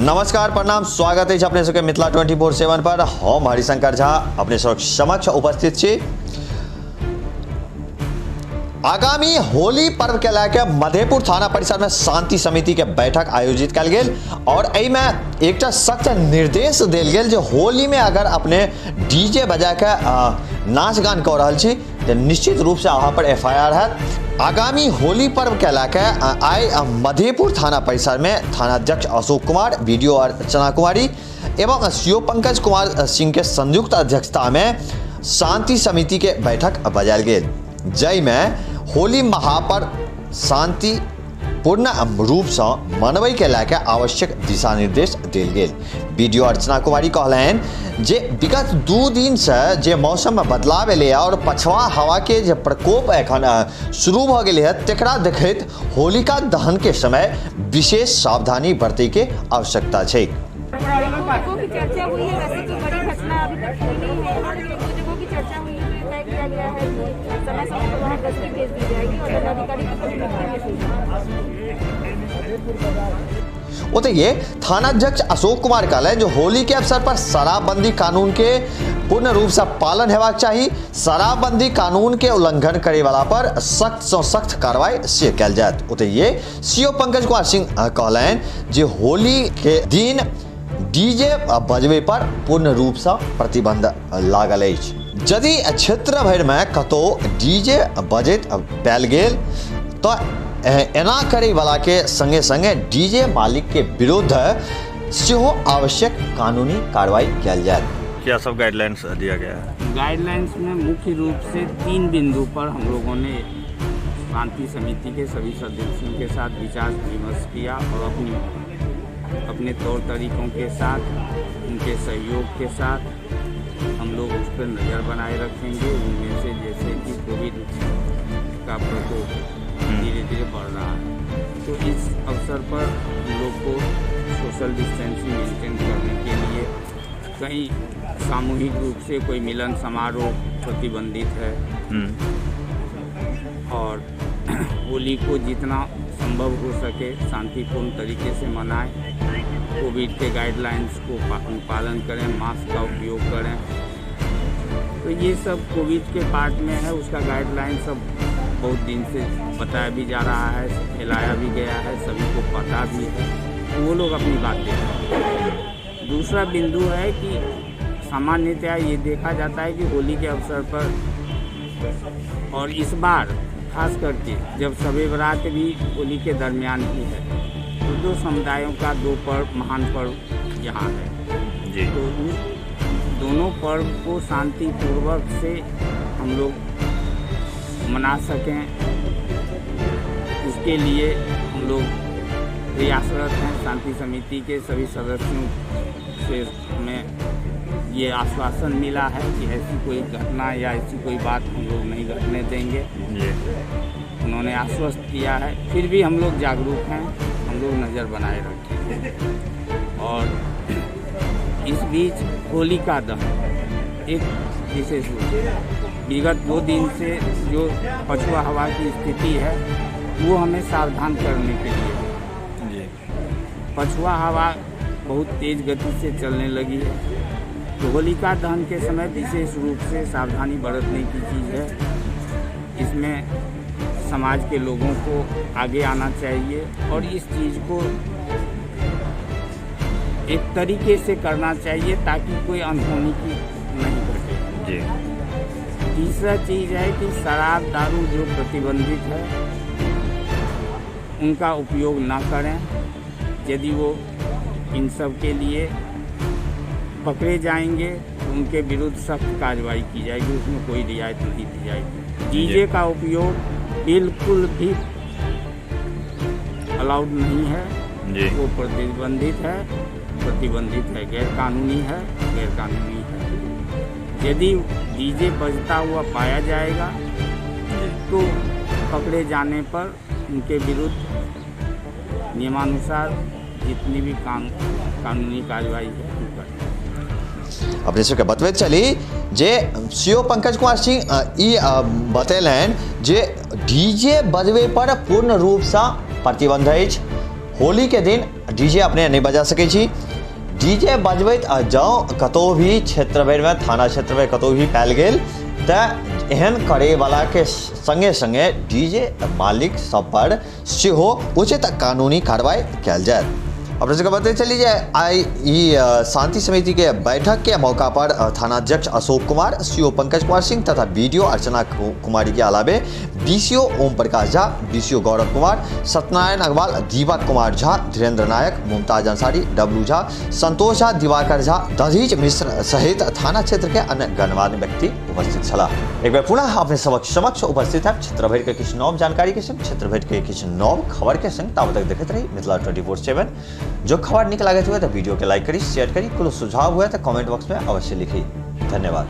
नमस्कार, प्रणाम, स्वागत अछि अपने सबके मिथिला 24/7 पर। हम हरिशंकर झा अपने सबक समक्ष उपस्थित छी। आगामी होली पर्व के लए के मधेपुर थाना परिसर में शांति समिति के बैठक आयोजित कयल गेल और एहिमे एकटा सख्त निर्देश देल गेल जे होली में अगर अपने डीजे बजा के नाच गान कऽ रहल छी तऽ निश्चित रूप से अहाँ पर एफ I R हैत। आगामी होली पर्व के लए के आइ मधेपुर थाना परिसर में थानाध्यक्ष अशोक कुमार, बीडीओ अर्चना कुमारी एवं सीओ पंकज कुमार सिंह के संयुक्त अध्यक्षता में शांति समिति के बैठक बजायल गेल, जाहिमे होली महापर्व शांति पूर्ण रूपसँ मनबै के लए के आवश्यक दिशा निर्देश देल गेल। बीडीओ अर्चना कुमारी कहलनि जे विगत 2 दिन से जे मौसम में बदलाव एलै और पछवा हवा के जे प्रकोप एखन शुरू भऽ गेलै है, तेकरा देखैत होलिका दहन के समय विशेष सावधानी बरतै के आवश्यकता छै। लोगों की चर्चा हुई है, वैसे कोई बड़ी घटना अभी तक हुई नहीं है। हाँ, लेकिन दो जगहों की चर्चा हुई है तो ये तय किया गया है कि समय समय पर वहाँ गश्ती भेज दी जाएगी और दंडाधिकारी की प्रतिनिधि भेज दी जाएगी। ओतहि थानाध्यक्ष अशोक कुमार कहलनि जे होली के अवसर पर शराबबंदी कानून के पूर्ण रूप से पालन हेबाक चाही। शराबबंदी कानून के उल्लंघन करे वाला पर सख्त से सख्त कार्रवाई से कयल जायत। ओतहि सीओ पंकज कुमार सिंह कहलनि जे होली के दिन डीजे बजबे पर पूर्ण रूप से प्रतिबंध लागल अछि। यदि क्षेत्र भरि में कतौ डीजे बजैत पायल गेल तो एना करे वाला के संगे संगे डीजे मालिक के विरुद्ध सेहो आवश्यक कानूनी कार्रवाई कयल जायत। क्या सब गाइडलाइंस दिया गया है? गाइडलाइंस में मुख्य रूप से 3 बिंदु पर हम लोगों ने शांति समिति के सभी सदस्यों के साथ विचार विमर्श किया और अपने तौर तरीकों के साथ, उनके सहयोग के साथ हम लोग उस पर नज़र बनाए रखेंगे। उनमें से जैसे कि कोविड का प्रकोप धीरे धीरे बढ़ रहा है, तो इस अवसर पर हम लोग को सोशल डिस्टेंसिंग मेंटेन करने के लिए कहीं सामूहिक रूप से कोई मिलन समारोह प्रतिबंधित है और होली को जितना संभव हो सके शांतिपूर्ण तरीके से मनाएं, कोविड के गाइडलाइंस को पालन करें, मास्क का उपयोग करें। तो ये सब कोविड के पार्ट में है, उसका गाइडलाइन सब बहुत दिन से बताया भी जा रहा है, फैलाया भी गया है, सभी को पता भी है, तो वो लोग अपनी बात दे रहे हैं। दूसरा बिंदु है कि सामान्यतया ये देखा जाता है कि होली के अवसर पर और इस बार खास करके जब शबे बारात भी होली के दरमियान ही है, तो दो समुदायों का दो पर्व, महान पर्व यहाँ है जी। तो उस दोनों पर्व को शांतिपूर्वक से हम लोग मना सकें, उसके लिए हम लोग प्रयासरत हैं। शांति समिति के सभी सदस्यों से हमें ये आश्वासन मिला है कि ऐसी कोई घटना या ऐसी कोई बात हम लोग नहीं घटने देंगे। उन्होंने आश्वस्त किया है। फिर भी हम लोग जागरूक हैं, हम लोग नज़र बनाए रखेंगे। और इस बीच होलिका दहन एक विशेष रूप से विगत 2 दिन से जो पछुआ हवा की स्थिति है वो हमें सावधान करने के लिए है। पछुआ हवा बहुत तेज गति से चलने लगी है, तो होलिका दहन के समय विशेष रूप से सावधानी बरतने की चीज़ है। इसमें समाज के लोगों को आगे आना चाहिए और इस चीज़ को एक तरीके से करना चाहिए ताकि कोई अनहोनी की नहीं घटे। तीसरा चीज़ है कि शराब दारू जो प्रतिबंधित है उनका उपयोग ना करें। यदि वो इन सब के लिए पकड़े जाएंगे तो उनके विरुद्ध सख्त कार्रवाई की जाएगी, उसमें कोई रियायत नहीं दी जाएगी। डीजे का उपयोग बिल्कुल भी अलाउड नहीं है, वो प्रतिबंधित है, प्रतिबंधित है, गैरकानूनी है, गैरकानूनी है। यदि डीजे बजता हुआ पाया जाएगा तो पकड़े जाने पर उनके विरुद्ध नियमानुसार जितनी भी कानूनी कार्रवाई है वो करें। अपने सबके बतबैत चली जे सीओ पंकज कुमार सिंह ई बतेलनि जे डीजे बजबे पर पूर्ण रूपसँ प्रतिबंध अछि। होली के दिन डीजे अपने नहि बजा सकै छी। डीजे बजबैत जँ कतहु भी क्षेत्र भरिमे, थाना क्षेत्रमे कतहु भी पायल गेल तऽ एहन करैवलाके सङ्गे सङ्गे डीजे मालिक सब पर सेहो उचित कानूनी कार्रवाई कयल जायत। अपने सबके बतैत चली जे आइ ई शांति समिति के बैठक के मौका पर थानाध्यक्ष अशोक कुमार, सीओ पंकज कुमार सिंह तथा बीडीओ अर्चना कुमारी के अलावे बीसीओ ओम प्रकाश झा, बीसीओ गौरव कुमार, सत्यनारायण अग्रवाल, दीपक कुमार झा, धीरेन्द्र नायक, मुमताज अंसारी, डब्लू झा, संतोष झा, दिवाकर झा, दधीच मिश्र सहित थाना क्षेत्र के अन्य गणमान्य व्यक्ति उपस्थित छलाह। एक बेर पुनः अपने सबक समक्ष उपस्थित है क्षेत्र भरि के किछु नव जानकारी के संग, क्षेत्र भरि के किछु नव खबर के संग। ताबत तक देखैत रही मिथिला 24/7। जो खबर निक लागैत हुए तो वीडियो के लाइक करी, शेयर करी, कोनो सुझाव हुए तो कमेंट बॉक्स में अवश्य लिखी। धन्यवाद।